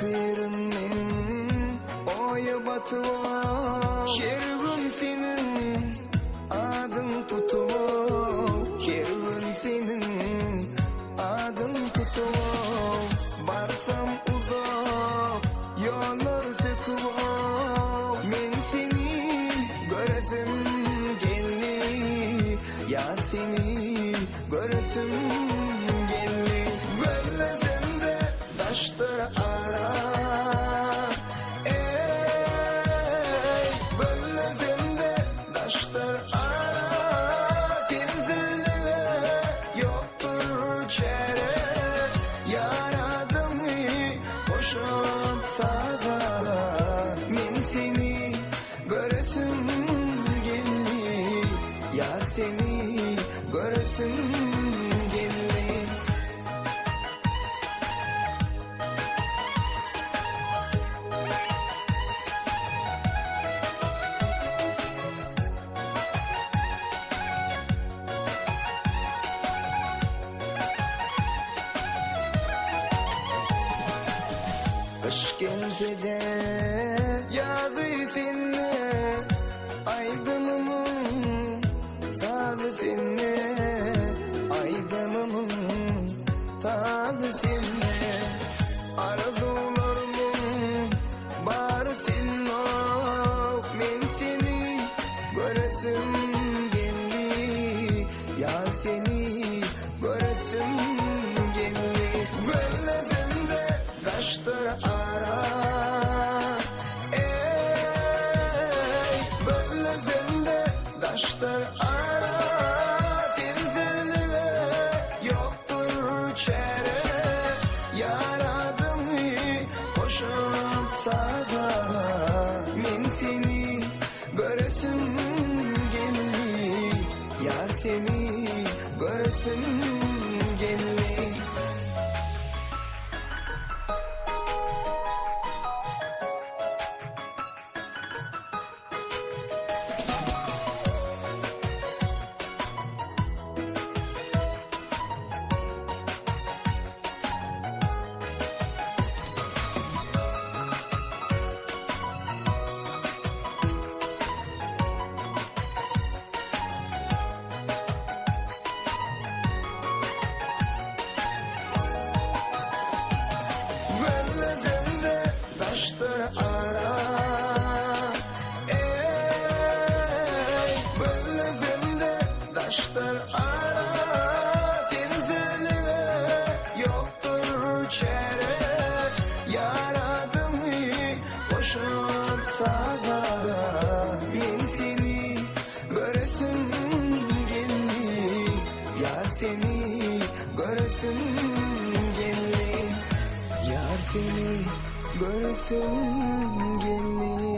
Ýatyryn men oýa batyp Her gün seniň adyň tutup Her gün seniň adyň tutup Barsam uzak ýollar söküp Men seni göresim geldi Ýar seni göresim geldi Gözlesem-de daşdyr ara Eý, gözlesem-de daşdyr ara Sensizlige ýokdur çäre Ýar adyňy goşup saza Men seni göresim geldi Ýar seni göresim geldi. Gyş gelse-de ýazy sende, Aýdymymyň sazy sende, Aýdymymyň sazy sende. Arzuwlarymyň bary sende, Men seni göresim geldi, Ýar seni göresim geldi. Gözlesem-de daşdyr ara, Eý, gözlesem-de daşdyr ara, Sensizlige ýokdur çäre, Ýar adyňy goşup saza, Men seni göresim geldi, Ýar seni göresim geldi. Gözlesem-de daşdyr ara, Eý, gözlesem-de daşdyr ara, Sensizlige ýokdur çäre, Ýar adyňy goşup saza, Men seni göresim geldi, Ýar seni göresim geldi, Ýar seni göresim geldi.